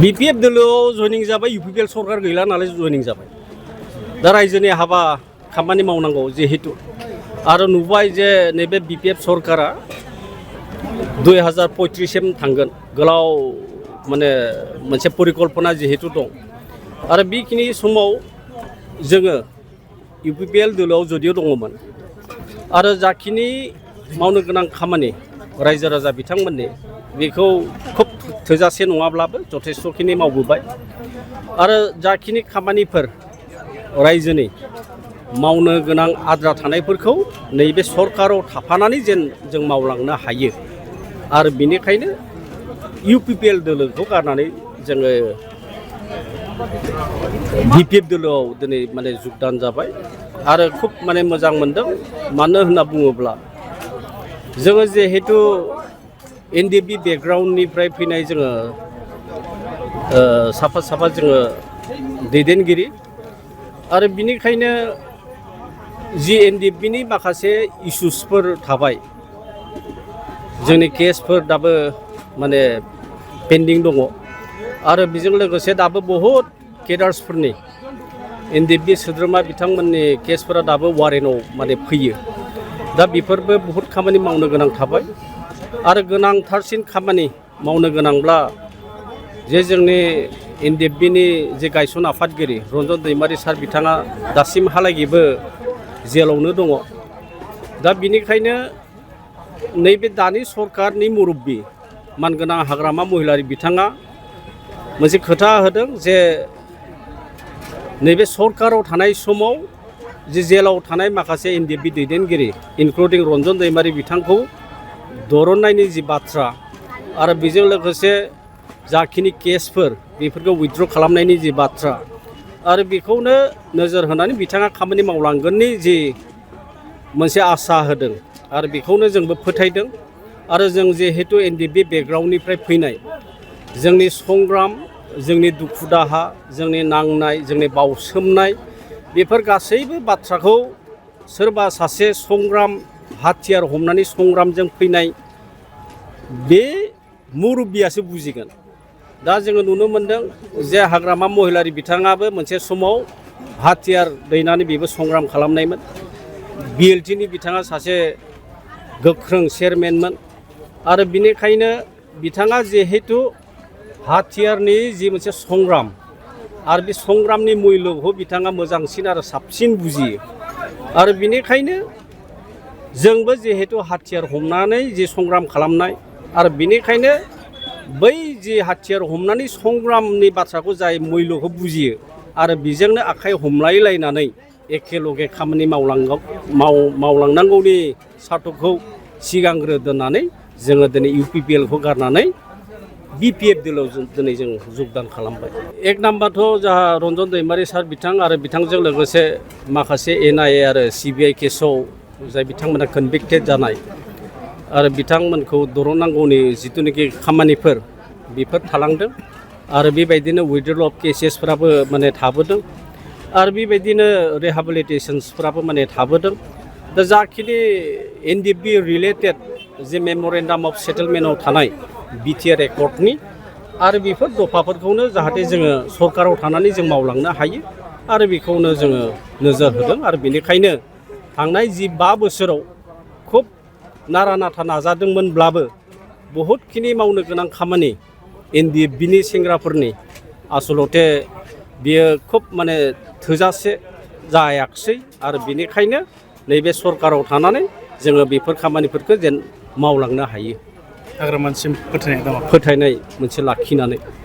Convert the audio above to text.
BPF दोलोआव जयनिं जाबाय UPPL सरकार गैला नालाय जयनिं जाबाय दा रायजोनि हाबा खामानि मावनांगौ जिहेतु आरो नुबाय जे नैबे BPF सरकारा 2035 सिम थांगोन गोलाव माने मोनसे परिकल्पना जिहेतु दं आरो बेखिनि समाव जोङो UPPL दोलोआव जदिय' दङमोन आरो जाखिनि मावनो गोनां खामानि रायजो राजा बिथांमोननि बेखौ खुब थोजासे नङाब्लाबो जथेस्थ'खिनि मावबोबाय आरो जाखिनि खामानिफोर रायजोनि मावनो गोनां आद्रा थानायफोरखौ नैबे सरकाराव थाफानानै जेन जों मावलांनो हायो आरो बेनिखायनो UPPL दोलोखौ गारनानै जोङो BPF दोलोआव दिनै माने जुगदान जाबाय आरो खुब माने मोजां मोनदों मानो होनना बुङोब्ला जोङो जिहेतु NDP बेकग्राउन्डनिफ्राय फैनाय जोङो साफा जोङो दैदेनगिरि आरो बिनिखायनो जि NDPनि माखासे इस्युसफोर थाबाय जोंनि केसफोर दाबो माने पेन्डिं दङ आरो बेजों लोगोसे दाबो बहुद केडार्सफोरनि NDP सोद्रोमा बिथांमोननि केसफोरा दाबो वारेन्टआव माने फैयो दा बेफोरबो बहुद खामानि मावनो गोनां थाबाय आरो गोनांथारसिन खामानि मावनो गोनांब्ला जे जोंनि NDPनि जे गायसन आफादगिरि रन्जन दैमारि सार बिथाङा दासिमहालागैबो जेलावनो दङ दा बिनिखायनो नैबे दानि सरकारनि मुरब्बि मानगोनां हाग्रामा महिलारि बिथाङा मोनसे खोथा होदों जे नैबे सरकाराव थानाय समाव जे जेलाव थानाय माखासे NDP दैदेनगिरि इनक्लुडिं रन्जन दैमारि बिथांखौ दरननायनि जि बाथ्रा आरो बेजों लोगोसे जाखिनि केसफोर बेफोरखौ उइथड्र खालामनायनि जि बाथ्रा आरो बेखौनो नोजोर होनानै बिथाङा खामानि मावलांगोननि जि मोनसे आसा होदों आरो बेखौनो जोंबो फोथायदों आरो जों जिहेतु NDP बेकग्राउन्डनिफ्राय फैनाय जोंनि संग्राम जोंनि दुखु दाहा जोंनि नांनाय जोंनि बावसोमनाय बेफोर गासैबो बाथ्राखौ सोरबा सासे संग्राम हाथियार हमनानै संग्रामजों फैनाय बे मुरब्बियासो बुजिगोन दा जोङो नुनो मोनदों जे हाग्रामा महिलारि बिथाङाबो मोनसे समाव हाथियार दैनानै बेबो संग्राम खालामनायमोन BLTनि बिथाङा सासे गोख्रों चेयारमेनमोन आरो बिनिखायनो बिथाङा जिहेतु हाथियारनि जि मोनसे संग्राम आरो बे संग्रामनि मुल्यखौ बिथाङा मोजांसिन आरो साबसिन बुजियो आरो बिनिखायनो जोंबो जिहेतु हाथियार हमनानै जि संग्राम खालामनाय आरो बिनिखायनो बै जि हाथियार हमनानै संग्रामनि बाथ्राखौ जाय मुल्यखौ बुजियो आरो बेजोंनो आखाइ हमलायलायनानै एखेलगे खामानि मावलांनांगौनि सार्थखौ सिगांग्रो दोननानै जोङो दिनै UPPLखौ गारनानै BPF दोलोआव दिनै जों जुगदान खालामबाय एक नाम्बारथ' जोंहा रन्जन दैमारि सार बिथां आरो बिथांजों लोगोसे माखासे NIA आरो CBI केसाव जाय बिथांमोना कनभिक्टेड जानाय आरो बिथांमोनखौ दरननांगौनि जिथुनाखि खामानिफोर बेफोर थालांदों आरो बेबायदिनो उइथड्रल अफ केसेसफोराबो माने थाबोदों आरो बेबायदिनो रिहेबिलिटेशन्सफोराबो माने थाबोदों दा जाखिनि NDP रिलेटेड जे मेम'रेन्डाम अफ सेटेलमेन्टआव थानाय BTR एकर्डनि आरो बेफोर दफाफोरखौनो जाहाथे जोङो सरकाराव थानानै जों मावलांनो हायो आरो बेखौनो जोङो नोजोर होदों आरो बेनिखायनो थांनाय जि 5 बोसोराव खुब नारा नाथा नाजादोंमोनब्लाबो बहुदखिनि मावनो गोनां खामानि NDPनि सेंग्राफोरनि आसलते बियो खुब माने थोजासे जायाखिसै आरो बेनिखायनो नैबे सरकाराव थानानै जोङो बेफोर खामानिफोरखौ जेन मावलांनो हायो हाग्रामासिम फोथायनाय दङ फोथायनाय मोनसे लाखिनानै